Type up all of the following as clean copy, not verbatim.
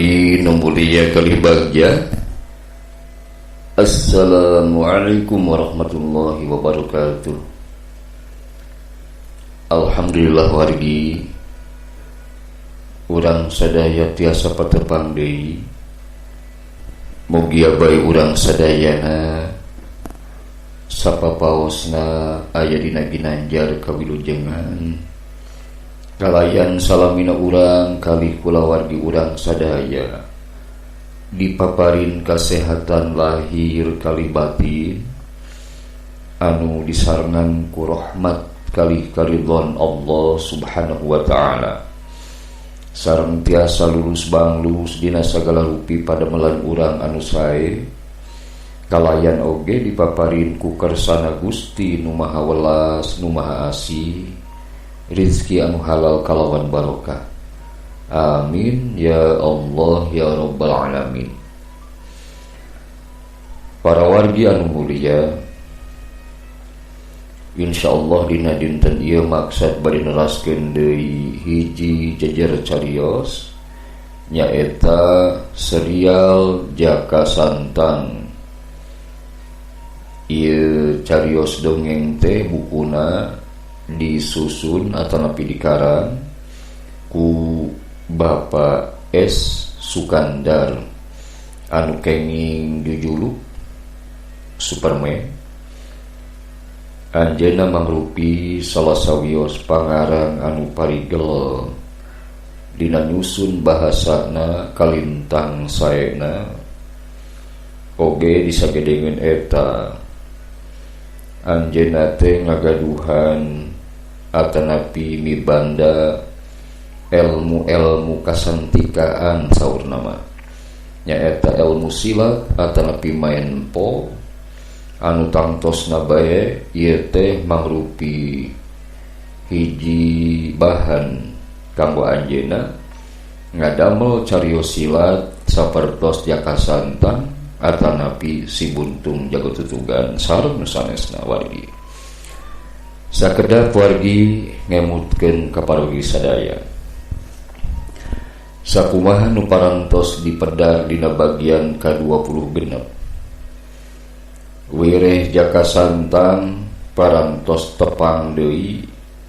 Wargi nu mulia kalih bagja. Assalamualaikum warahmatullahi wabarakatuh. Alhamdulillah wargi, urang sadaya tiasa patepang deui. Mugia bae urang sadayana sapapaosna aya dina ginanjar kawilujengan. Kalayan salamina urang kalih kulawargi urang sadaya dipaparin kasehatan lahir kalih batin anu disarengan ku rahmat kalih karidhon Allah Subhanahu wa taala. Sareng tiasa lulus banglus dina sagala rupi padamelan urang anu sae. Kalayan oge dipaparin ku kersana Gusti nu Maha Welas nu Maha Asih, rizki anu halal kalawan barokah. Amin ya Allah ya Rabbal alamin. Para wargi anu mulia, insyaallah dina dinten ieu maksad bari neraskeun deui hiji jejer carios, nyaeta serial Jaka Santang. Ieu carios dongeng teh bukuna disusun atanapi dikarang ku Bapak S. Sukandar anu kenging jujuluk Superman. Anjeunna mangrupi salah sawios pangarang anu parigel dina nyusun bahasana kalintang saena oge disagedengeun eta. Anjeunna teh ngagaduhan atanapi mibanda ilmu-ilmu kasantikaan saur nama, nyaeta ilmu silat atanapi main po anu tangtosna bae ieu teh mangrupi hiji bahan kanggo anjeunna ngadamel carios silat sapertos Jaka Santang atanapi Si Buntung Jago Tutugan sareng nu sanesna wargi. Sakedap wargi ngemutkeun ka parwargi sadaya. Sakumaha nu parantos dipedar dina bagian ka-26. Wireh Jaka Santang parantos tepang deui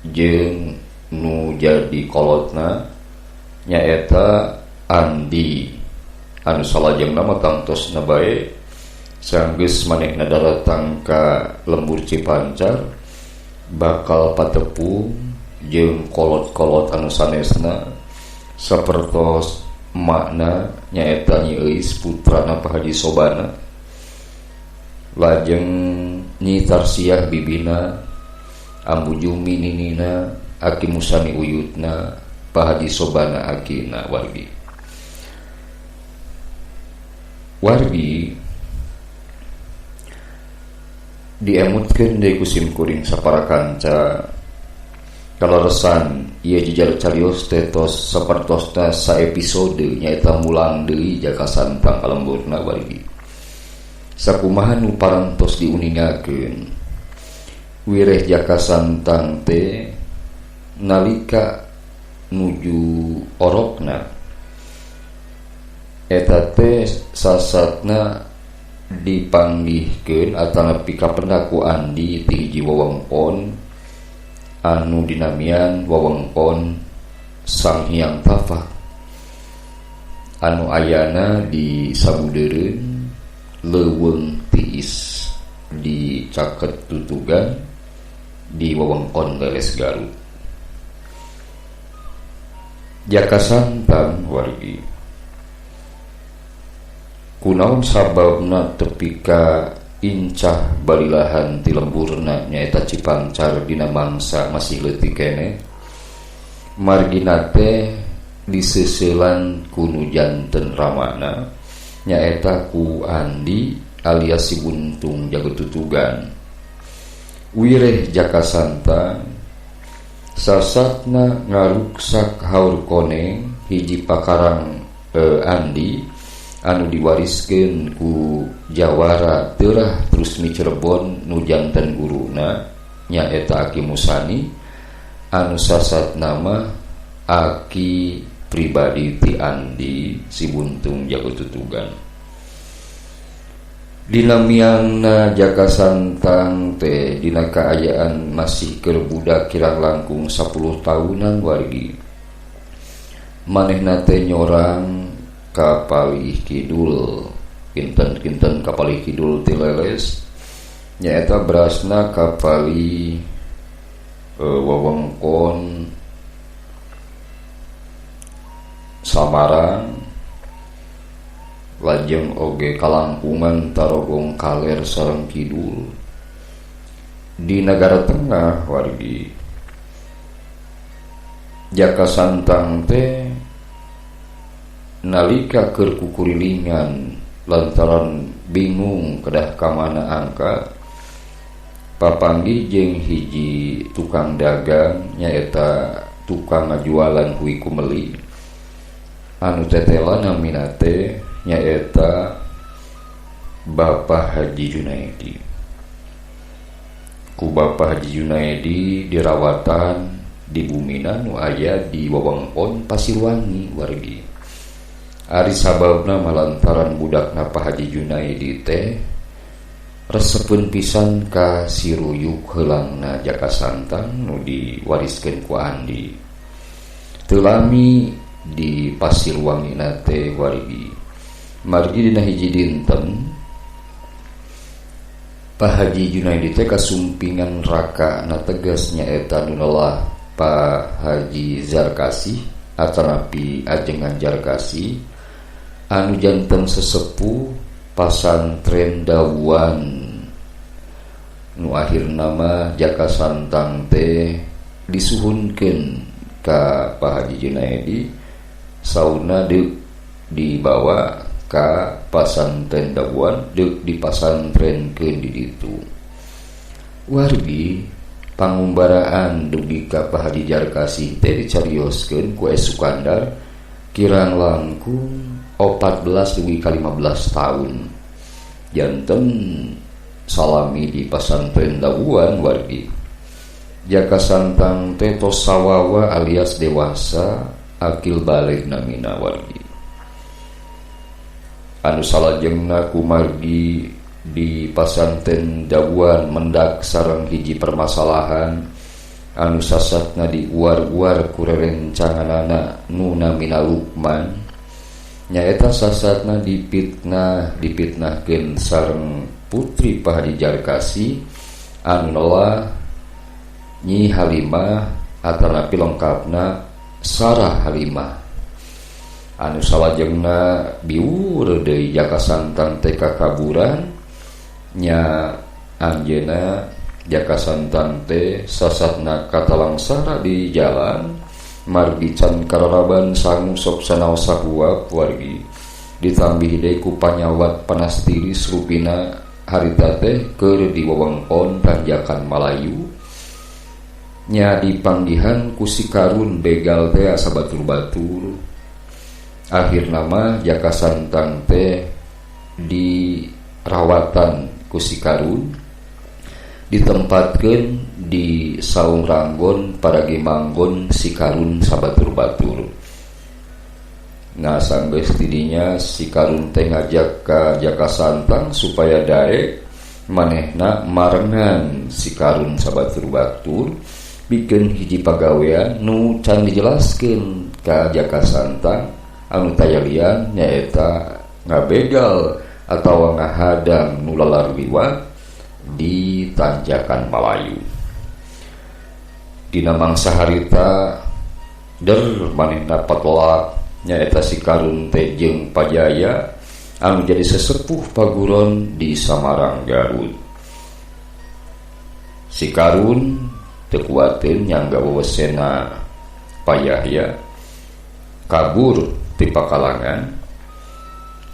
jeung nu jadi kolotna nyaeta Andi anu salajengna mah tangtosna bae sanggeus manehna daratang ka lembur Cipancar bakal patepung jeung kolot-kolot anu sanesna sapertos makna nyaeta Nyi Euis putrana Pak Haji Sobana, lajeng Nyi Tarsiah bibina, Ambu Jumi ninina, Aki Musani uyutna, Pak Haji Sobana akina. Wargi wargi diemutkeun deui ku simkuring sapara kanca kaleresan ieu jejer carios teh tos sapertosna saepisode nyaeta mulang deui Jaka Santang ka lemburna wargi. Sakumaha nu parantos diuningakeun wireh Jaka Santang teh nalika nuju orokna eta teh sasatna dipanggihkeun atanapi kapendak ku Andi ti hiji wewengkon anu dinamian wewengkon Sang Hyang Tafak anu ayana di Sabudeureun leuweung tiis di caket Tutugan di wewengkon Leles Garut. Jaka Santang wargi kunaon sababna tepi ka incah balilahan ti lemburna nyaeta Cipancar dina mangsa masih leutik keneh, margina teh diseuselan ku nu janten ramana nyaeta ku Andi alias Si Buntung Jago Tutugan. Wireh Jaka Santang sasatna ngaruksak haur koneng hiji pakarang Andi anu diwariskeun ku jawara Terah Trusmi Cirebon nu janten guruna nyaeta Aki Musani anu sasat nama Aki pribadi ti Andi si Buntung Jago Tutugan. Dina miangna Jaka Santang teh dina kaayaan masih keur budak kirang langkung 10 tahunan wargi. Manehna teh nyorang ka palih kidul, kinten-kinten ka palih kidul ti Leles, nyaeta berasna ka palih wewengkon Samarang, lajeng oge kalangkungan Tarogong Kaler sareng kidul di negara tengah wargi. Jaka Santang teh nalika keur kukurilingan lantaran bingung kedah ka mana angka, papanggih jeung hiji tukang dagang nyaeta tukang ngajualan hui kumeli anu tetela namina teh nyaeta Bapak Haji Junaidi. Ku Bapak Haji Junaidi dirawatan di bumina nu aya di wewengkon Pasirwangi wargi. Ari sababna malantaran budakna Pak Haji Junaidi teh resepeun pisan ka si ruyuk heulangna Jaka Santang nu diwariskeun ku Andi. Teu lami di Pasirwangi na teh wargi. Margi dina hiji dinten Pak Haji Junaidi teh kasumpingan raka na tegas nyaeta nu lelah Pak Haji Zarkasih atanapi ajengan Jarkasih anu janten sesepuh pasantren Dawuan nu akhirna mah Jaka Santang teh disuhunkeun ka Pak Haji Junaidi sauna deuk dibawa ka pasantren Dawuan deuk dipasantrenkeun di ditu. Wargi pangumbaraan dugi ka Pak Haji Jarkasih teh dicarioskeun ku S. Sukandar kirang langkung 14 dugi ka 15 tahun. Janten salami di pasantren Dawuan wargi. Jaka Santang teh tos sawawa alias dewasa akil balig namina wargi. Anu salajengna kumargi di pasantren Dawuan mendak sareng hiji permasalahan anu sasatna diuar-uar ku rerencanganana nu namina Lukman, nyaeta sasatna dipitnahkeun sareng putri Pak Haji Jarkasih anu nelah Nyi Halimah atanapi lengkapna Sarah Halimah. Anu salajengna biwur deui Jaka Santang teh kakaburan nya anjeunna Jaka Santang teh sasatna katalangsara di jalan margi can kararaban sangu sok sanaos sahuap wargi. Ditambih deui ku panyawat panas tiris rupina harita teh keur di wewengkon tanjakan Malayu nya dipanggihan ku si Karun begal teh asa batur-batur. Akhirna mah Jaka Santang teh dirawatan ku si Karun, ditempatkeun di saung ranggon paragi manggon si Karun sabatur-batur. Nah sanggeus tidinya si Karun teh ngajak ka Jaka Santang supaya daek manehna marengan si Karun sabatur-batur bikin hiji pagawean nu can dijelaskeun ka Jaka Santang anu tayalian nyaeta ngabegal atawa ngahadang nu lalar liwat di tanjakan Malayu. Dina mangsa harita der manehna patelak nyaeta si Karun teh jeung Pajaya anu jadi sesepuh paguron di Samarang Garut. Si Karun teu kuateun nyangga wewesena Payahya kabur ti pakalangan,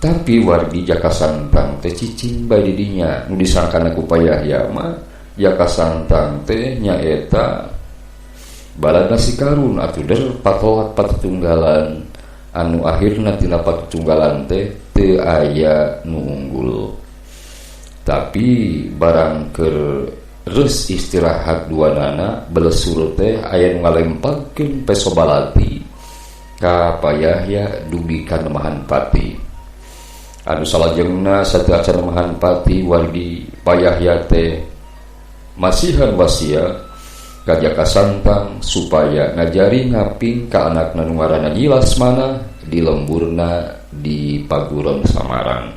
tapi wargi Jaka Santang teh cicing bae di dinya. Nu disangkana ku Payahya mah Jaka Santang teh nyaeta balada si Karun atuh der patolak patutunggalan anu akhirna tina patutunggalan teh teu aya nu unggul. Tapi barang keur reus istirahat duanana belesur teh aya nu ngalempagkeun peso balati. ka Payahya dugi ka Nemahan Pati. Anu salajengna sateuacan Nemahan Pati wargi Payahya teh masihan wasiat ka Jaka Santang supaya ngajari ngaping ka anakna nu ngaranna Nyi Lasmana di lemburna di Paguron Samarang.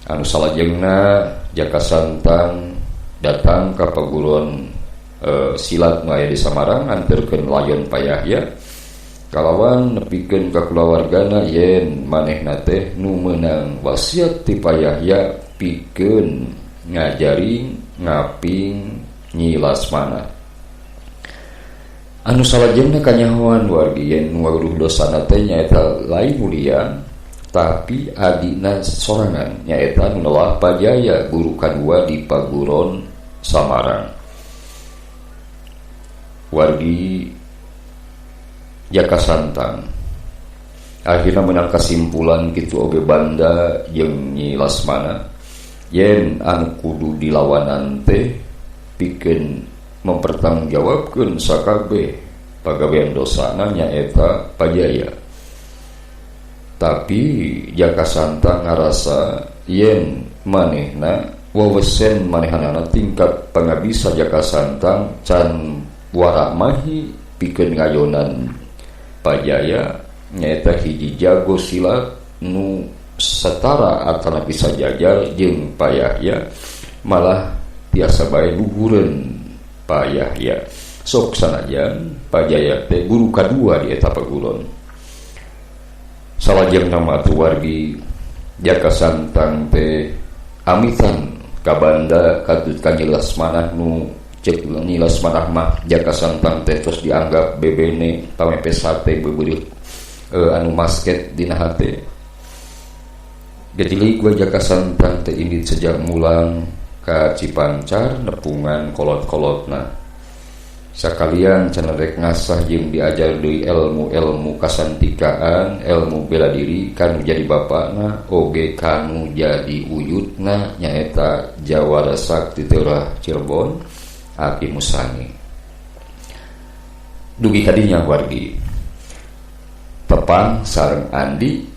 Anu salajengna Jaka Santang datang ka Paguron silat nu aya di Samarang nganterkeun layon Payahya kalawan nepikeun ka kulawargana yen manehna teh nu meunang wasiat ti Payahya pikeun ngajari ngaping Nyi Lasmana. Anu salajengna kanyahoan wargi yen nu ngaguduh dosana teh nyaeta lain mulia tapi adina sorangan nyaeta nu nelah Pajaya guru kadua di Paguron Samarang. Wargi Jaka Santang akhirna menang kasimpulan kitu oge banda jeung Nyi Lasmana yen anu kudu dilawanan teh pikeun mempertanggungjawabkeun sakabeh pagawean dosana nyaeta Pajaya. Tapi Jaka Santang ngarasa yen manehna wawesen manehanana tingkat pangabisa Jaka Santang can waramahi pikeun ngayonan Pajaya nyaeta hiji jago silat nu setara atanapi sajajar jeung Payahya, malah tiasa bae luhureun Payahya. Sok sanajan Pajaya teh guru kadua di eta paguron. Salajengna mah atuh wargi Jaka Santang teh amitan ka banda katut ka Nyi Lasmanah nu cek Nyi Lasmanah mah Jaka Santang teh tos dianggap bebene pamepe sate beubeureuh anu masket dina hate. Getilik we Jaka Santang teh indit sejak mulang ka Cipancar nepungan kolot-kolotna. Sakalian cenah rek ngasah jeung diajar deui ilmu-ilmu kasantikaan, ilmu bela diri kanu jadi bapana oge kanu jadi uyutna nyaeta Jawara Sakti Teurah Cirebon Aki Musani. Dugi kadinya wargi tepang sareng Andi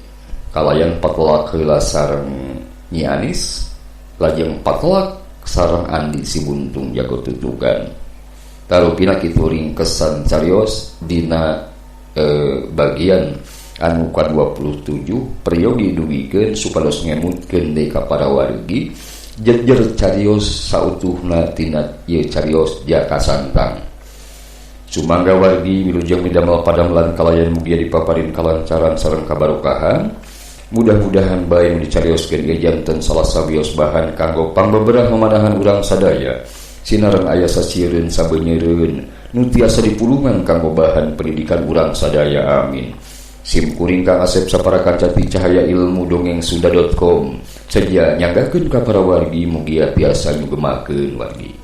kalayan patelak heula sareng Nyi Anis lajeng patelak sareng Andi si Buntung jago tutugan. Tarupina kitu ringkesan carios dina bagian anu ka-27 peryogi dugikeun supados ngemutkeun deui ka para wargi jejer carios sautuhna tina ieu carios Jaka Santang. Sumangga wargi wilujeng midamel padamelan kalayan mugia dipaparin kalancaran sareng kabarokahan. Mudah-mudahan bae nu dicarioskeun ieu janten salah sawios bahan kanggo pangbeberah memanahan urang sadaya. Sinareng aya sasiereun sabeunyereun nu tiasa dipulungan kanggo bahan pendidikan urang sadaya, amin. Sim kuring Kang Asep sapara kanca ti cahaya ilmu dongeng sunda.com sedia nyanggakeun ka para wargi mugia tiasa nyugemakeun wargi.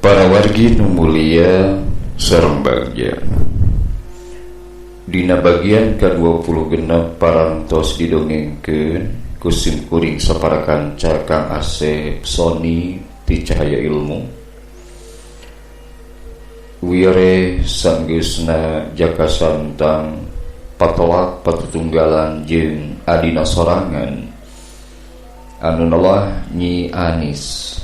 Para wargi nu mulia sareng bagja, dina bagian ka-26 parantos didongengkeun ku simkuring sapara kanca Kang Asep Sony ti Cahaya Ilmu. Wire sanggeusna Jaka Santang patolak patutunggalan jeung adina sorangan anu nelah Nyi Anis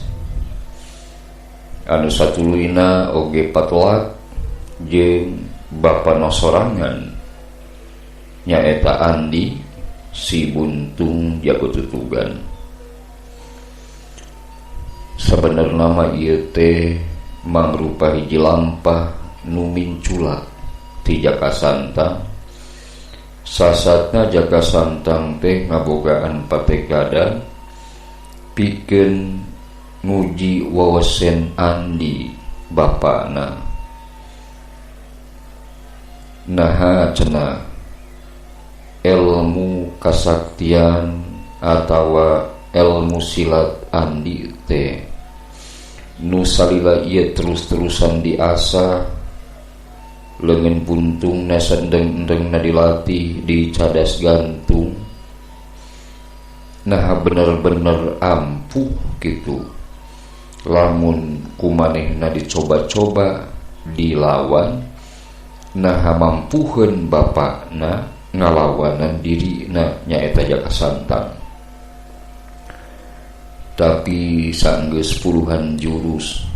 anu satuluyna oge patolak jeung bapana sorangan nyaeta Andi si Buntung jago tutugan. Sabenerna mah ieu teh mangrupa hiji lampah nu minculak ti Jaka Santang. Sasatna Jaka Santang teh ngabogaan patekadan pikeun Nguji wawesen Andi bapana. Naha cenah ilmu kasaktian atawa ilmu silat Andi teh nu salila ieu terus-terusan diasah leungeun buntungna sendeng-endengna dilatih dicadas gantung nah bener-bener ampuh gitu. Lamun kumanehna dicoba-coba dilawan nah mampuheun bapakna ngalawanan dirina nyaeta Jaka Santang. Tapi sanggeus puluhan jurus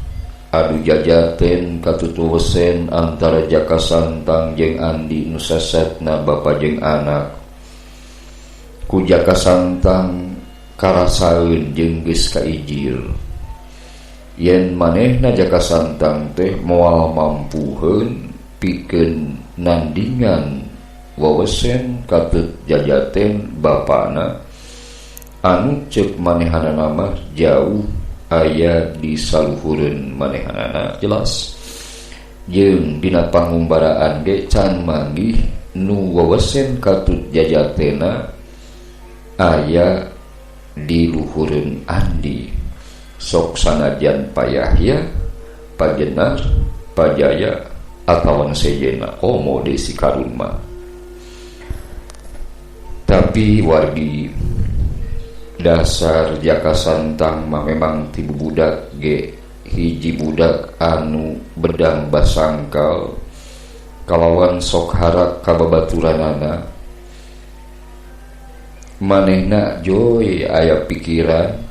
adu jajaten katutuwesen antara Jaka Santang jeung Andi nu sasetna bapa jeung anak. Ku Jaka Santang karasaeun jeung geus kaijir yen manehna Jaka Santang teh moal mampuheun pikeun nandingan wawesen katut jajaten bapana anu ceuk manehanana mah jauh aya di saluhureun manehanana jelas jeung dina pangumbaraan ge can manggih nu wawesen katut jajatena aya di luhureun Andi. Sok sanajan Payahya, Pajenar, Pajaya atawa sejena komo desi karun mah. Tapi wargi dasar Jaka Santang mah memang ti budak ge hiji budak anu bedang basangkal kalawan sok harak ka babaturanana. Manehna joy aya pikiran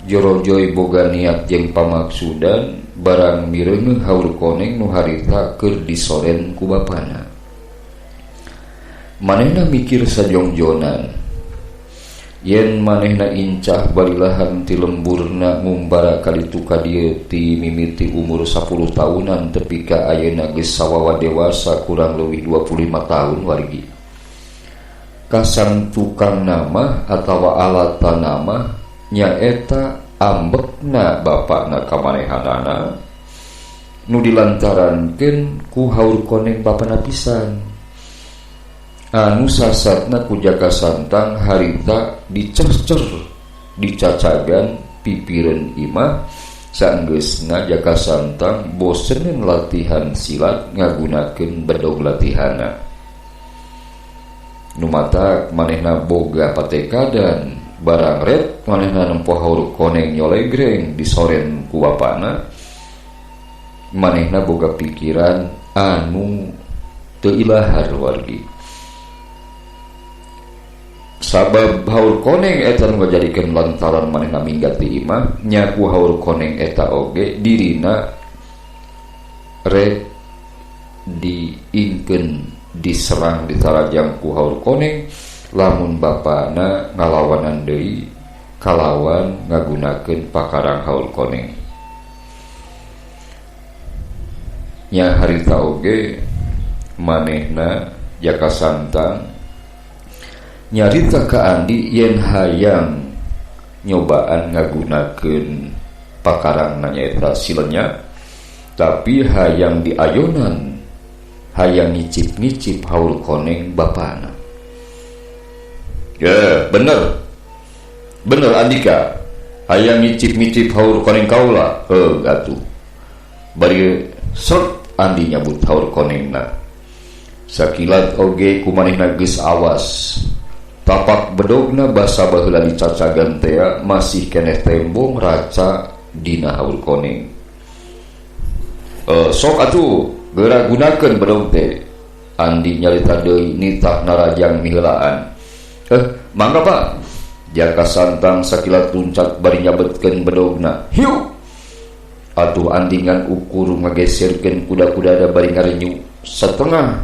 jorojoy boga niat jeung pamaksudan barang mireungeuh haur koneng nu harita keur disoren ku bapana. Manehna mikir sajongjonan yen manehna incah balilahan ti lemburna ngumbara kalitu ka dieu ti mimiti umur 10 tahunan tepi ka ayeuna geus sawawa dewasa kurang leuwih 25 tahun wargi. Kasang tukang nama atawa alatan nama nyaeta ambekna bapakna ka manehanana nu dilantarankeun ku haur koneng bapana pisan anu sasatna ku Jaka Santang harita dicercer dicacagan pipireun imah. Saenggeusna Jaka Santang boseneun latihan silat ngagunakeun bedog latihana nu matak manehna boga patekadan barang ret manehna nempo haur koneng nyolegreng disoren ku bapana. Manehna boga pikiran anu teu ilahar wargi sabab haur koneng eta nu ngajadikeun lantaran manehna minggat di imah nya ku haur koneng eta oge dirina rek diingkeun diserang ditarajang ku haur koneng lamun bapana ngalawanan deui kalawan ngagunakeun pakarang haur koneng. Nya harita oge manehna Jaka Santang nyarita ka Andi yen hayang nyobaan ngagunakeun pakarang nyaeta silenya tapi hayang diayonan hayang ngicip-ngicip haur koneng bapana. Ya, bener. Bener Andika. Hayang ngicip-ngicip haur koneng kaula. Heuh atuh. Bari sot Andi nyabut haur konengna. Sakilat oge kumanehna geus awas. Tapak bedogna basa baheula dicacagan tea masih keneh tembong raca dina haur koneng. Sok atuh geura gunakeun bedog teh. Andi nyarita deui nitah narajang miheulaan. Mangga Pak. Jaka Santang sakilat luncat bari nyabetkeun bedogna. Hiu. Atuh Andi ngan ukur ngageserkeun kuda-kuda da bari ngarenyu setengah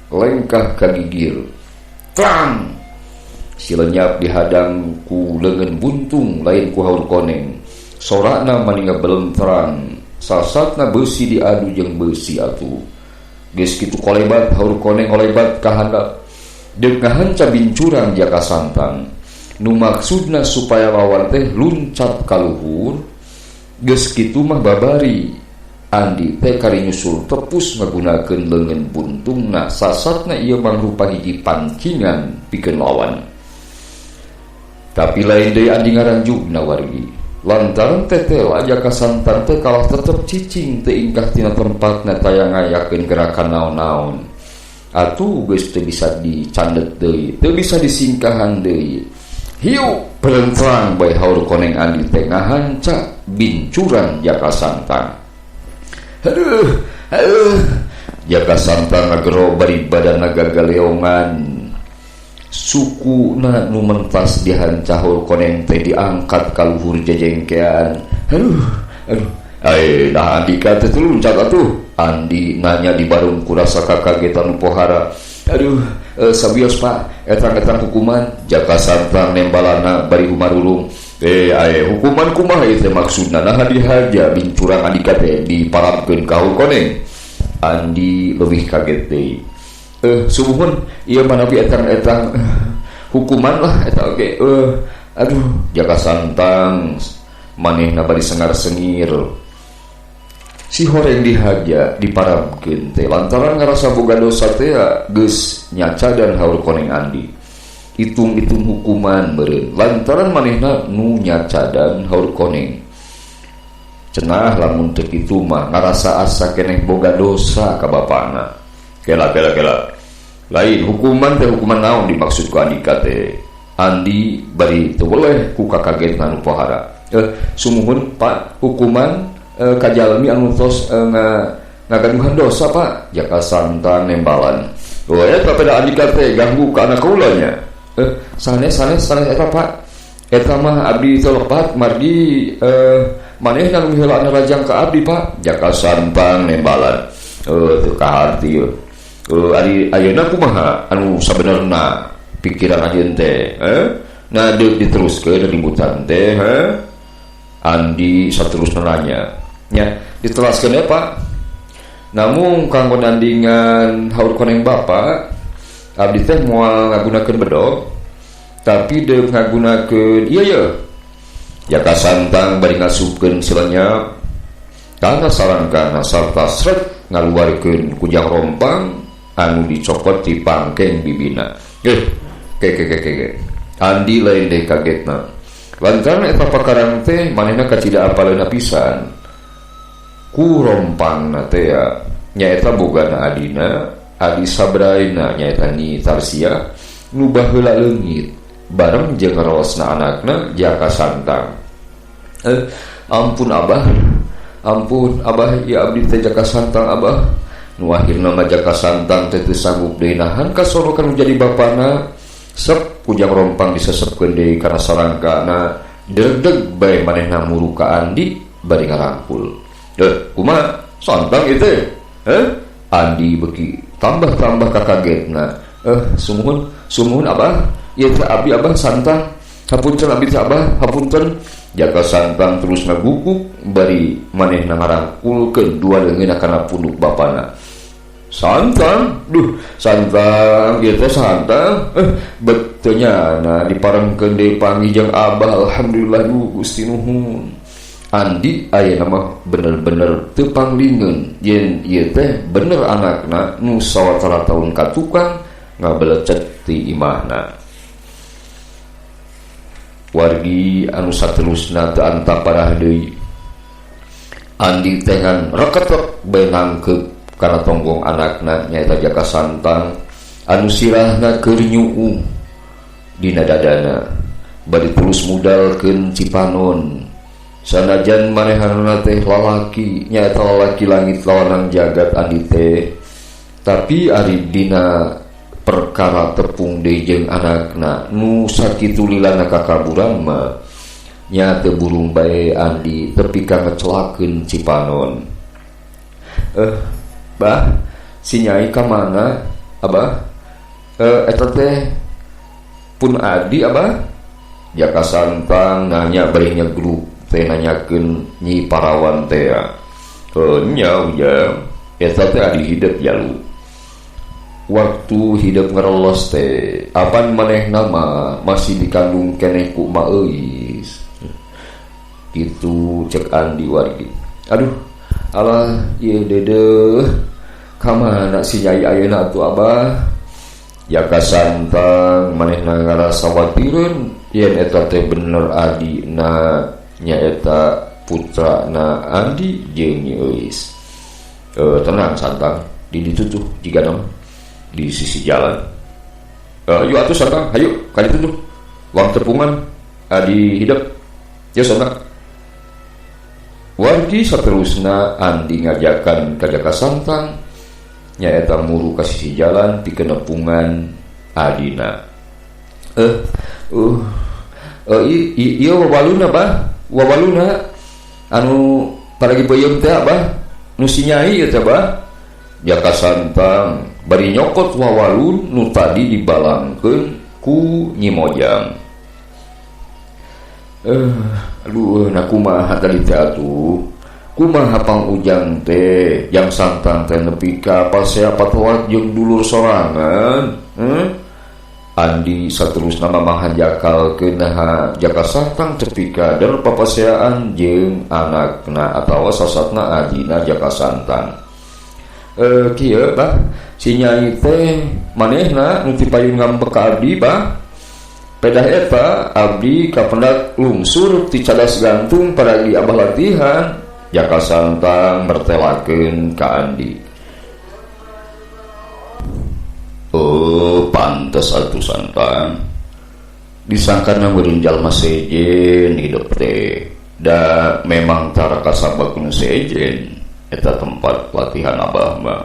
lengkah ka gigir. Tlang. Si lenyap dihadang ku leungeun buntung lain ku haur koneng. Sorakna maninga belenterang. Sasatna beusi diadu jeung beusi atuh. Geus kitu kolebat haur koneng olebat ka handap. Deuk ngahanca bincurang Jaka Santang. Nu maksudna supaya lawan teh luncat ka luhur Geus kitu mah babari Andi teh kari nyusul tepus ngagunakeun leungeun buntungna sasatna ieu mangrupa hiji pancingan pikeun lawan. Tapi lain deui Andi ngaranjugna wargi. Lantaran tetela Jaka Santang teh kalah tetep cicing teu ingkah tina tempatna taya ngayakeun gerakan naon-naon. Atuh geus teu bisa dicandet deui, teu bisa disingkahan deui. Hiu pelentrang bae haur koneng Andi teh ngahanca bincuran Jaka Santang. Aduh, aduh. Jaka Santang ngagero bari badanna gagaleongan. Sukuna nu mentas dihanca haur koneng teh diangkat ka luhur jejengkean. Aduh, aduh. Ai, nah Andika teh luncat atuh. Andi nanya di barung kurasa kakagetan pohara. Aduh, sabios Pak, etang-etang hukuman. Jaka Santang nembalana bari humarurung. Ai hukuman kumaha ieu teh maksudna? Naha dihaja bincurang Andika teh diparabkeun ka haur koneng. Andi leuwih kaget deui. Sumuhun ieu mah nabi etang-etang hukuman lah eta oge. Aduh, Jaka Santang manehna bari sengar-sengir. Si horeng dihaja diparabkeun teh lantaran ngarasa boga dosa teh geus nyaca dan haur koneng Andi. Hitung-hitung hukuman meureun lantaran manehna nu nyaca dan haur koneng. Cenah lamun teu kitu mah ngarasa asa keneh boga dosa ka bapana. Kela kela kela. Lain hukuman teh hukuman naon dimaksud ku Andika teh? Andi bari teu weleh ku kakagetna nu pohara. Sumuhun Pak, hukuman kajalmi anu tos ngagaduhan dosa Pak. Jaka Santang nembalan. Oh eta pada Andika teh ganggu ka anak kaulanya. Sanes sanes sanes eta Pak. Eta mah abdi teu lepat margi manehna nu miheula rajang ka abdi Pak. Jaka Santang nembalan. Teu kaharti ieu. Ari ayeuna kumaha anu sabenerna pikiran anjeun teh? Nah deuk diteruskeun ributan teh, Andi saterusna nanya. Nya ditelaskeun ya Pak. Namun kanggo nandingan haur koneng Bapak, abdi teh moal ngagunakeun bedog, tapi deuk ngagunakeun ieu ye. Jaka Santang bari ngasupkeun silenyap kana sarangkana sarta sret ngaluarkeun kujang rompang anu dicokot ti pangkeng bibina. Ke ke ke ke. Andi lain deui kagetna. Lantaran eta pakarang teh manehna kacida apaleuna pisan. Ku rompangna teh nyaeta bogana adina, adi sabraina nyaeta Nyi Tarsia nu baheula leungit bareng jeung rewesna anakna Jaka Santang. Ampun Abah, ampun Abah, ya abdi teh Jaka Santang Abah. Nu akhirna mah Jaka Santang teh teu sanggup deui nahan kasorokan nu jadi bapana. Sep kujang rompang disesepkeun deui kana sarangkana, degdeg bae manehna muru ka Andi bari ngarangkul. Kumaha Santang ieu teh? Andi beuki tambah-tambah kakagetna. Sumuhun, sumuhun Abah, ieu teh abdi Abah Santang. Hapunten abdi teh Abah, hapunten. Jaka Santang terus ngaguguk bari manehna ngarangkulkeun dua leungeunna kana punduk bapana. Santang, duh, Santang, ieu teh Santang. Betulnya nah diparengkeun deui panggih jeung Abah, alhamdulillah duh Gusti nuhun. Andi ayeuna mah bener-bener teu panglingeun yen ieu teh bener anakna nu sawatara taun ka tukang ngabelecet ti imahna. Wargi anu saterusna teu antaparah deui. Andi teh ngan reketek bae nangkeup kana tonggong anakna nyaeta Jaka Santang anu sirahna keur nyuuh dina dadana bari terus mudalkeun cipanon. Sanajan manehanna teh lalaki nyaeta lalaki langit lawanang jagat Andi teh, tapi ari dina perkara tepung deui jeung anakna nu sakitu lilana kakaburan mah nya teu burung bae Andi tepi ka ngecelakeun cipanon. Bah, si Nyai ka mana Abah? Eta teh pun adi Abah? Jaka Santang nanya bari nyegruk teh nanyakeun Nyi Parawan teh. Nya ujang, eta teh adi hidup jalu. Waktu hidup ngerelos teh, apan manehna mah masih dikandung keneh ku Ma Euis. Kitu cek Andi wargi. Aduh, alah ieu deudeuh. Ka mana si Nyai ayeuna atuh Abah? Jaka Santang manehna ngarasa watireun yen eta teh bener adina nyaeta putrana Andi jeung Nyi Euis. Tenang Santang, di ditu tuh jiga nama di sisi jalan. Yuk atuh Santang, hayu ka ditu tuh. Wang tepungan adi hidep. Yuk Santang. Wargi saterusna Andi ngajakan ka Jaka Santang nyaeta muru ka sisi jalan pikeun nepungan adina. Ieu wawaluna bah, wawaluna anu paragi peuyeum teh bah, nu si Nyai ieu teh bah. Jaka Santang bari nyokot wawalun nu tadi dibalangkeun ku Nyi Mojang. Aduh, na kumaha tadi teh atuh? Kumaha pang ujang teh jang Santang teh nepi ka pasea patoat jeung dulur sorangan? Andi saterusna manghanjakalkeun naha Jaka Santang tepi ka der papaseaan jeung anakna atawa sasatna adina Jaka Santang. Kieu bah, si Nyai teh manehna nu ti payun ngambek ka abdi bah. Pedah eta abdi kapendak lungsur ti cadas gantung paragi abah latihan. Jaka Santang mertelakeun ka Andi. Oh, pantes atuh Santang. Disangkana meureun jalma sejen hidup teh. Da memang tara kasabak nu sejen eta tempat latihan abah mah.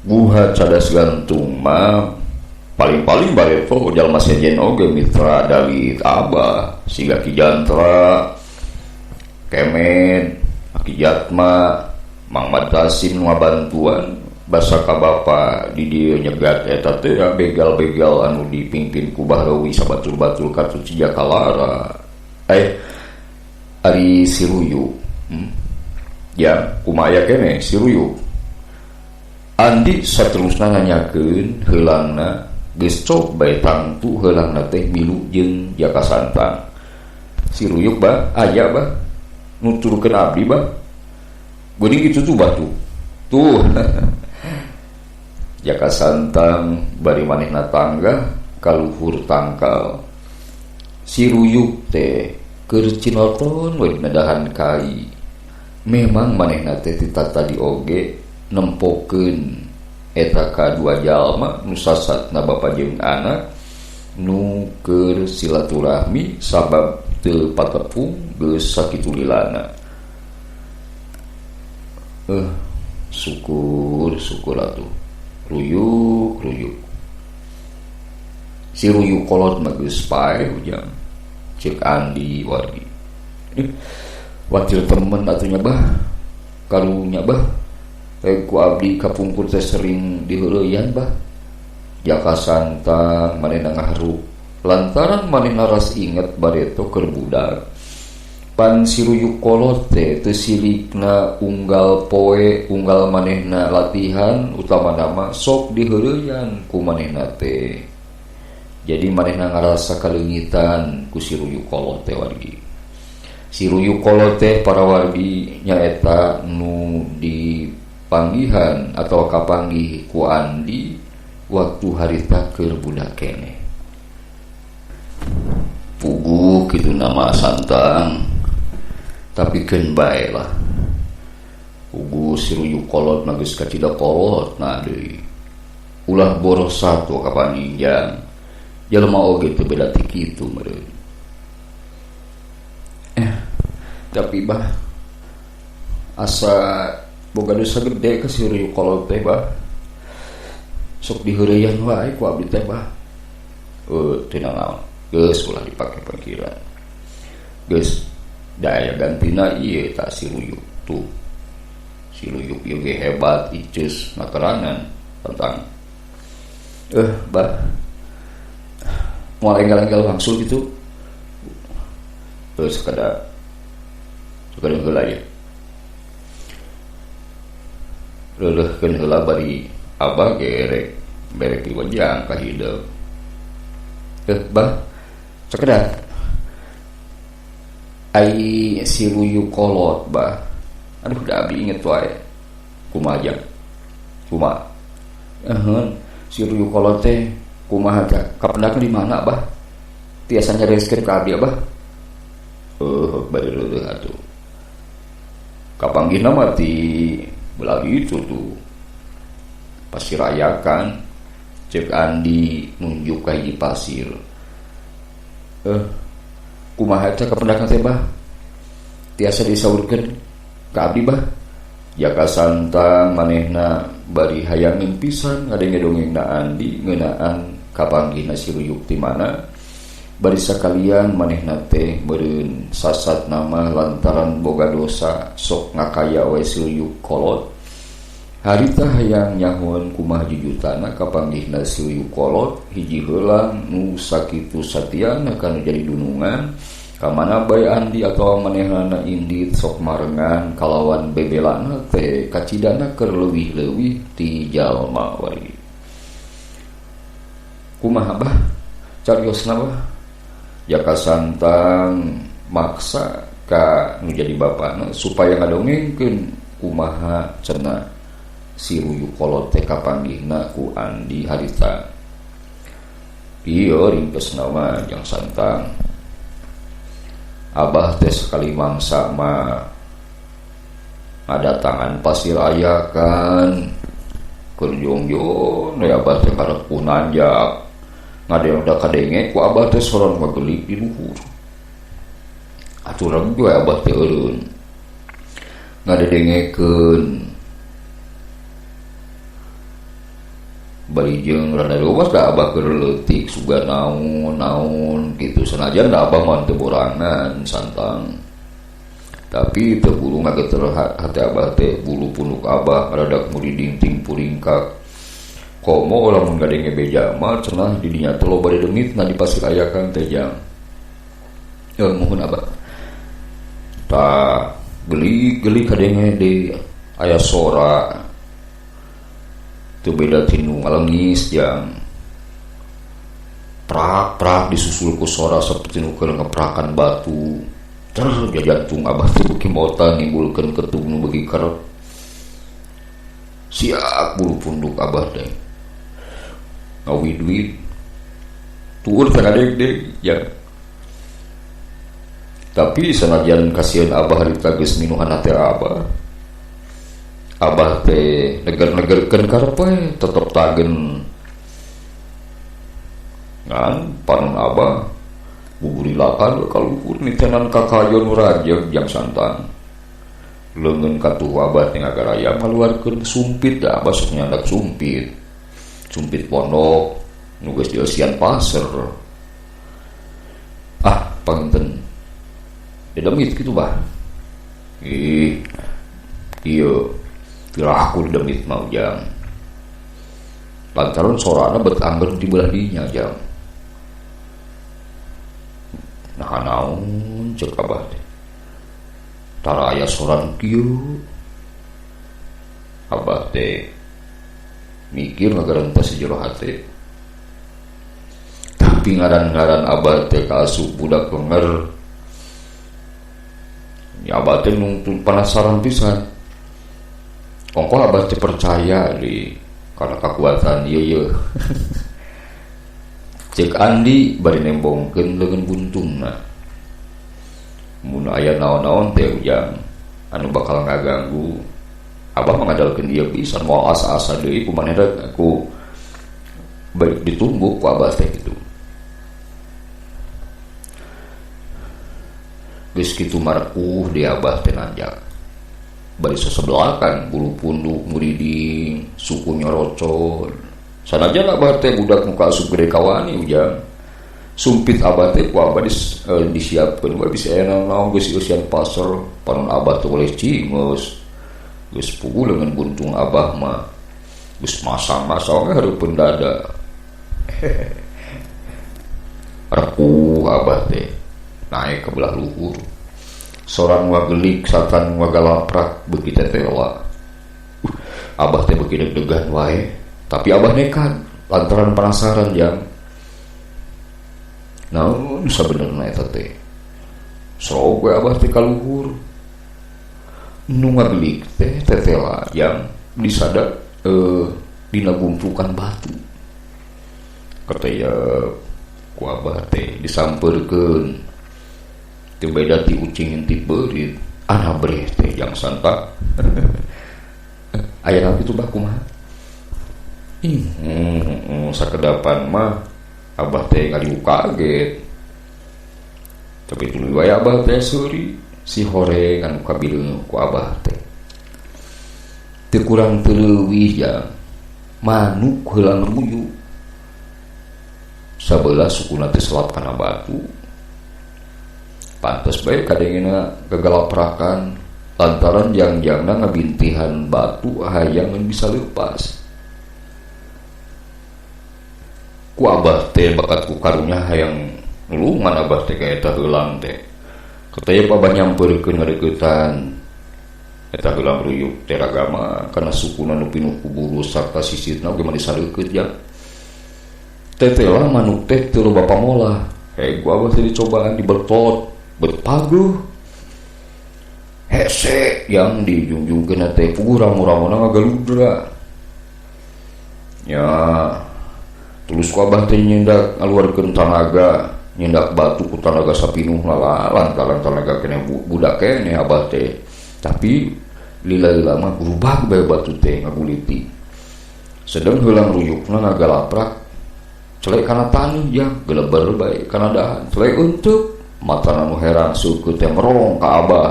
Guha cadas gantung mah paling-paling bareto jalma sejen oge mitra Dalit abah siga Ki Jantra, Kemen, Aki Jatma, Mang Madasim ngabantuan basa ka bapa di dieu nyegat eta teh begal-begal anu dipimpin ku Bahrawi sabatur-batur katut Jakalara. Ari si Ruyu. Ya, kumaha aya keneh si Ruyu. Andi saterusna nanyakeun heulangna geus cok bae tangtu heulangna teh milu jeung Jaka Santang. Si Ruyuk bah aya bah nuturkeun abdi bah. Geuning kitu tuh bah tuh. Tuh. Jaka Santang bari manehna tangga kaluhur tangkal. Si Ruyuk teh keur cinoton we dina dahan kai. Memang manehna teh ti tadi oge nempokeun eta kadua jalma nu sasatna bapa jeung anak nu keur silaturahmi sabab teu patepung geus sakitu lilana. Syukur syukur atuh. Ruyuk ruyuk. Si Ruyuk kolot mah geus pae ujang. Cek Andi wargi. Watir temen atuh nya bah. Karunya bah. Ku abdi kapungkur teh sering diheureuyaan bah. Jaka Santang manehna ngaharu lantaran manehna ras inget bareto keur budak. Pan si Ruyuk kolot teh teu silikna unggal poe unggal manehna latihan utamana mah sok diheureuyaan ku manehna teh. Jadi manehna ngarasa kaleungitan ku si Ruyuk kolot teh wargi. Si Ruyuk kolot teh para wargi nyaeta nu dipanggihan atau kapanggih ku Andi waktu harita keur budak keneh. Puguh kitu nama Santang, tapi keun bae lah. Puguh si Ruyuk kolot mah geus kacida kolot na deui. Ulah boros satwa kapanginjang. Jelema oge teu beda ti kitu meureun. Tapi bah asa boga dosa gede ka si Ruyuk kolot teh bah. Sok diheureuyaan wae ku abdi teh bah. Teu nanaon. Geus ulah dipake pikiran. Geus daya gantina ieu tah si Ruyuk tuh. Si Ruyuk ieu ge hebat iceus ngaterangan tentang bah moal enggal-enggal wangsul gitu. Terus sekadar heula ya. Leuleuhkeun heula bari abah gerek berek di wajang ka hideung. Bah sekedar Ai si Ruyuk kolot bah. Aduh da abi inget wae. Kumaha jang? Kumaha? Ehun, si Ruyuk kolot teh kumaha teh? Kapendak di mana bah? Tiasa nyareskeun ka abdi abah? Bari leuleung atuh. Kapanggihna mah ti belah itu tuh. Pasir ayakan cek Andi nunjuk ka hiji pasir. Kumaha eta kapendakan teh bah? Tiasa disaurkeun ka abdi bah? Jaka Santang manehna bari hayangin pisan ngadenge dongengna Andi ngeunaan kapanggihna si Ruyuk ti mana? Bari sakalian manehna teh meureun sasat nama lantaran boga dosa sok ngakaya we si Ruyuk kolot. Harita hayang nyahoan kumaha jujutana kapanggihna si Ruyuk kolot hiji heulang nu sakitu satiana kanu jadi dunungan kamana bae Andi atawa manehnana indit sok marengan kalawan bebelana teh kacidana keur leuwih-leuwih ti jalma wae. Kumaha bah cariosna bah? Jaka Santang maksa ka nu jadi bapana supaya ngadongengkeun kumaha cenah si Ruyuk kolot teh kapanggihna ku Andi harita. Ieu ringkesna mah Jang Santang. Abah teh sekali mangsa mah ngadatangan pasir ayakan keur jongjon we abah teh karep nanjak ngadeng da kadenge ku abah teh soron ngagelik di luhur. Atuh reg we abah teh eureun ngadedengekeun bari jeung rada luas da abah keur leutik suga naon-naon kitu sanajan da abah mah teu borangan Santang. Tapi teu bulu ngageter hate abah teh bulu punuk abah rada muriding ting puringkak. Komo lamun ngadenge beja mah cenah di dinya teh loba dedemitna di pasir ayakan teh jang. Muhun abah. Tah geli-geli kadenge deui aya sora. Teu beda tinu ngalengis jang. Prak-prak disusul ku sora saperti nu keur ngeprakan batu. Ter jajantung abah teh beuki mota nimbulkeun ketung nu beuki kerep. Siap bulu punduk abah teh. Ngawid-wid. Tuur teh kadeg-deg jang. Tapi sanajan kasihan abah harita geus minuhan hate abah. Abah teh neger-negerkeun karep we tetep tagen. Ngan panon abah buburilakan ka luhur nitenan ka kayon nu rajeg Jang Santang. Leungeun katuh abah teh ngagaraya ngaluarkeun sumpit da abah sok nyandak sumpit. Sumpit pondok nu geus dieusian pasar. Ah, panginten. Dedemit kitu bah. Ih. Ieu aku demit mau jang. Lantaran sorana bet angger di belah dinya jang. Nah naon cek abah teh. Tara aya soran kieu. Abah teh mikir ngagarentas jero hate. Tapi ngaran-ngaran abah teh kaasup budak lenger. Ya abah teh nungtun penasaran pisan. Ongkoh abah teh percaya di karena kekuatan ieu ye. Cek Andi bari nembongkeun leungeun buntungna. Mun aya naon-naon teh ujang anu bakal ngaganggu. Abah mangandalkeun ieu pisan moal asa-asa deui ku manehna ku baik ditumbuk ku abah teh kitu. Geus kitu marekuh di abah teh nanjak. Bari sesebelakan bulu punduk muriding suku nyorocor. Sanajan abah teh budak nu kaasup gede kawani ujang. Sumpit abah teh ku abah disiapkeun we bisa aya naon geus eusian pasar panon abah teh oleh cingeus. Geus puguh leungeun buntung abah mah. Geus masang-masang we hareupeun dada. Rekuh abah teh naik ke belah luhur. Sorang wagelik satan wagalaprak beuki tetela. Abah teh beuki deg-degan wae, tapi abah nekat lantaran penasaran jang. Naon sabenerna eta teh? Sok we abah teh kaluhur. Nu ngagelik teh tetela yang disada dina gumplukan batu. Kataya ku abah teh disampeurkeun. Teu beda ti ucing ti beurit, anabreh teh jang santa. Aya naon kitu bah kumaha? Ih, sakedapan mah abah teh ngaliu kaget. Tapi tuluy wae abah teh seuri si horeng anu kabileung ku abah teh. Teu kurang teu leuwih jang manuk heulang ruyuk. Sabelah sukuna teh selap kana batu. Pantes bae kadengena gagalaprakan lantaran jang-jangna ngabintihan batu hayang bisa leupas. Ku abah teh bakat ku karunya hayang nulungan abah teh ka eta heulang teh. Kataya abah nyampeurkeun ngadeuketan eta heulang ruyuk teh ragama kana sukuna nu pinuh ku bulu sarta sisitna oge mah disaleukeut jang. Teteh lah manuk teh teu loba pamolah. Hei ku abah teh dicobaan dibetot bet paguh. Hese yang dijungjungkeun teh puguh ramu-ramuna ngagaludra. Ya tulus ku abah teh nyindak ngaluarkeun tanaga, nyindak batu ku tanaga sapinuh lantaran tanaga keneh budak keneh abah teh. Tapi lila-lila mah berubah bae batu teh ngaguliti. Sedeng heulang ruyukna ngagalaprak celek kana taneuh jang geleber bae kana dahan celek eunteup matana nu herang seukeut teh merong ka abah.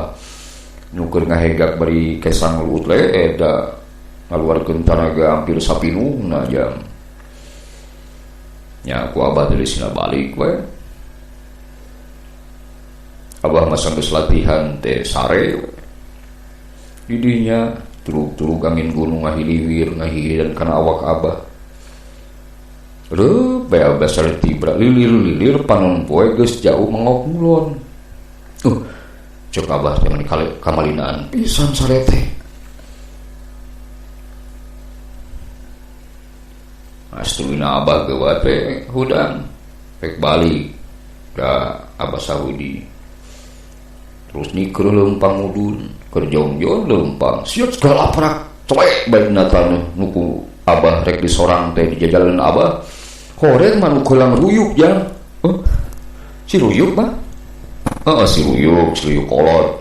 Nu keur ngahegak bari kesang luut leed da ngaluarkeun tanaga hampir sapinuhna jang. Nya ku abah teh disina balik we. Abah mah geus latihan teh sare we. Di dinya tulug-tulug angin gunung ngahiliwir ngahihidan kana awak abah. Reup bae abah sare tibra lilir-lilir panon poe geus jauh mangok mulon. Cek abah teh mani kamalinaan pisan sare teh. Astulina abah geuwat we hudang rek balik ka abah Sahudi. Terus nikreuh leumpang mudun keur jongjon leumpang siot galaprak celek bae dina taneuh nu ku abah rek disorang teh dijajaleun abah. Horeng manuk heulang ruyuk jang. Si ruyuk mah? Heeh, si ruyuk kolot.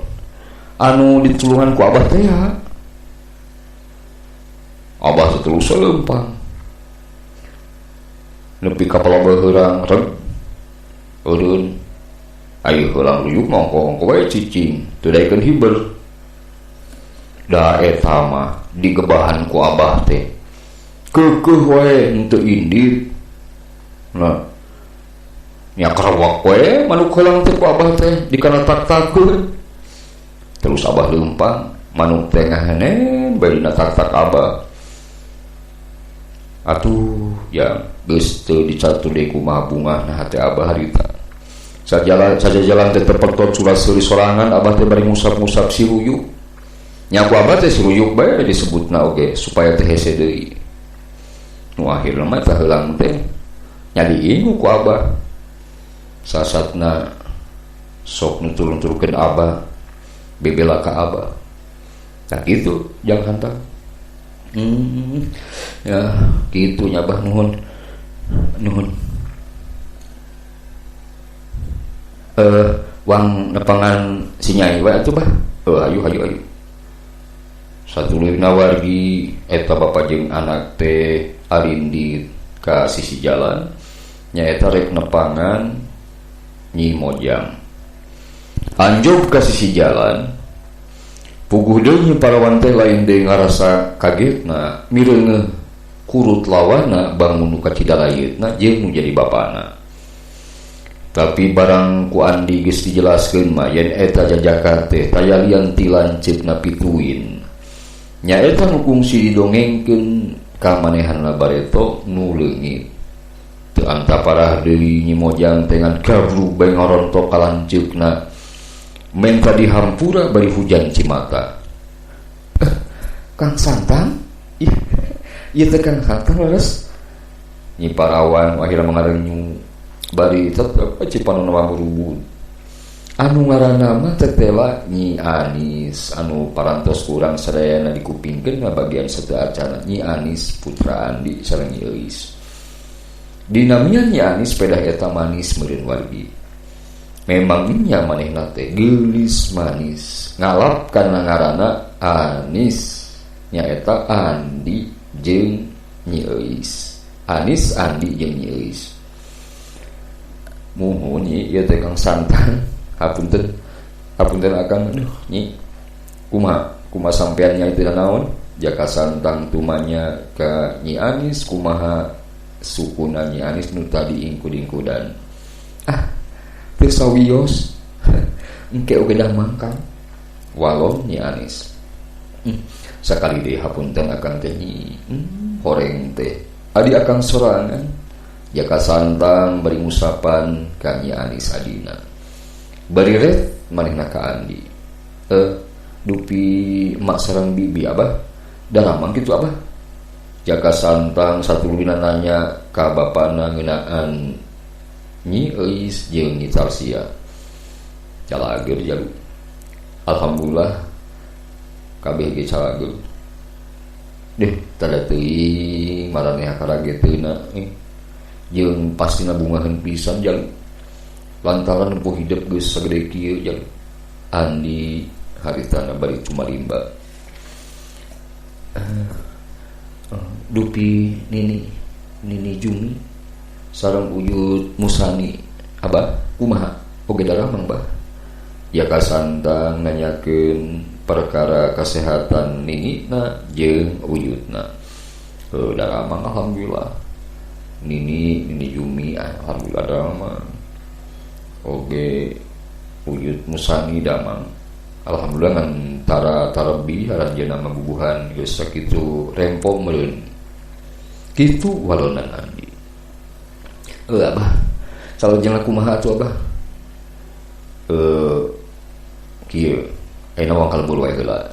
Anu ditulungan ku abah teh ya. Abah teh terus leumpang. Nepi ka palabah heurang reg. Eureun ayo heulang ruyuk mongko-ongko wae cicing, teu daekeun hiber. Da eta mah digebahan ku abah teh. Keukeuh wae henteu indit. Nah, nya karawak we manuk heulang teh ku abah teh dikana tak-takeun. Terus abah leumpang, manuk teh ngahenen bae dina tak-tak abah. Atuh, ya geus teu dicatur deui kumaha bungahna hate abah harita. Sajajalan teh tepertot surat seuri sorangan abah teh bari ngusap-ngusap si ruyuk. Nya ku abah teh si ruyuk bae disebutna oge supaya teh hese deui. Nu akhirna mah teh heulang teh nya diingu ku abah. Sasatna sok nu turun-turunkeun abah bebela ka abah. Nah kitu jang hantar. Ya kitu nya abah nuhun. Nuhun. Wang nepangan si nyai wae atuh bah. Ayu ayu ayu. Satuluyna wargi eta bapa jeung anak teh arindit ka sisi jalan nyaeta rek nepangan Nyi Mojang. Anjog ka sisi jalan puguh deui Nyi Parawan teh lain deui ngarasa kagetna mireungeuh kurut lawana bangun nu kacidalayeutna jeung nu jadi bapana. Tapi barang ku Andi geus dijelaskeun mah yen eta jajaka teh tayalian ti lanceukna pituin. Nyaeta nu kungsi didongengkeun ka manehanna bareto nu leungit. Teu antaparah deui Nyi Mojang teh ngan gablug bae ngarontok ka lanceukna. Menta dihampura bari hujan cimata. Kang Santang? Ih, ieu teh Kang Santang leres. Nyi Parawan akhirna mangarenyu bari tetep cipanonna mah murubun. Anu ngaranna mah tetela Nyi Anis anu parantos kurang sadayana dikupingkeun ngabagian sateuacana Nyi Anis putra Andi sareng Nyi Euis. Dinamian Nyi Anis pedah eta manis meureun wargi. Memang nya manehna teh geulis manis ngalap kana ngaranna Anis nyaeta Andi jeung Nyi Euis. Anis Andi jeung Nyi Euis. Muhun nyi ieu teh Kang Santan. Hapunten hapunten akang aduh nyi kumaha kumaha sampean nya teu naon Jaka Santang tumanya ka Nyi Anis kumaha sukuna Nyi Anis nu tadi ingkud-ingkudan ah teu sawios engke oge dah mangkang walon Nyi Anis sakali deui hapunten akang teh nyi horeng teh adi akang sorangan Jaka Santang bari ngusapan ka Nyi Anis adina bari ret manehna ka Andi dupi emak sareng bibi abah daramang kitu abah Jaka Santang satuluyna nanya ka bapana ngeunaan Nyi Euis jeung Nyi Tarsia calager jalu alhamdulillah kabeh ge calager deh tada teuing maraneh karageteuna jeung pastina bungaheun pisan jalu lantaran nempuh hidup geus sagede kieu jalu Andi haritana bari cumarimba dupi nini nini Jumi sareng Uyut Musani abah kumaha oge daramang bah Jaka Santang nanyakeun perkara kesehatan ninina jeung Uyutna daramang alhamdulillah nini nini Jumi alhamdulillah daramang oge Uyut Musani damang alhamdulillah ngan tara tarebi aranjeunna maguguhan geus sakitu rempo meureun kitu walonan Andi abah salajengna kumaha atuh abah kieu ayeuna wangkal lembur wae heula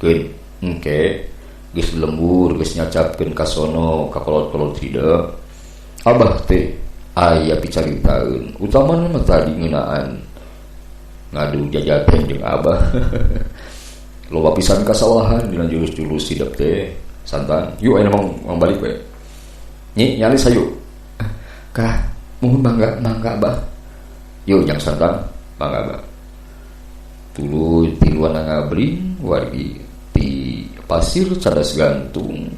keun engke geus lembur geus nyacapkeun ka sono ka kolot-kolot hidep abah teh aya picaritaeun utamana mah tadi ngeunaan ngadu jajaten jeung abah loba pisan kasalahan dina jurus-jurus hidep teh Santang yuk ayeuna mang balik we nyi nyalis hayu kah muhun mangga mangga abah yuk jang Santang mangga abah tuluy tiluan ngabring wargi ti pasir cadas gantung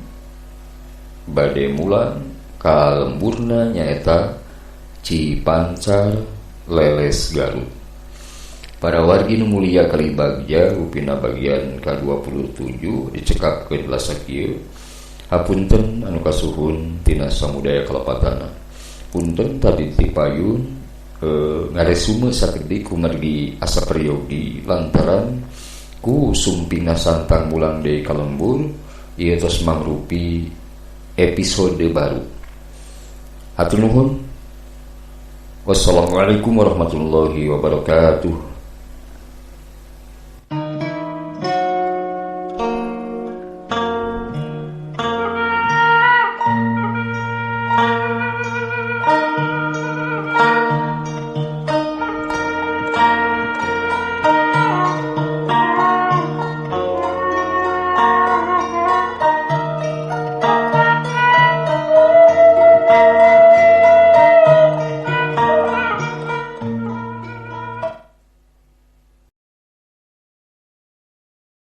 bade mulang ka lemburna nyaeta Cipancar Leles Garut. Para wargi nu mulia kali bagja rupina bagian ka-27 dicekapkeun la sakieu. Hapunten anu kasuhun tina samudaya kalepatana. Punten tadi ti payun ngaresume sakedik kumargi asa peryogi lantaran ku sumpinga Santang mulang deui ka lembur ieu tos mangrupi episode baru. Hatur nuhun. Wassalamualaikum warahmatullahi wabarakatuh.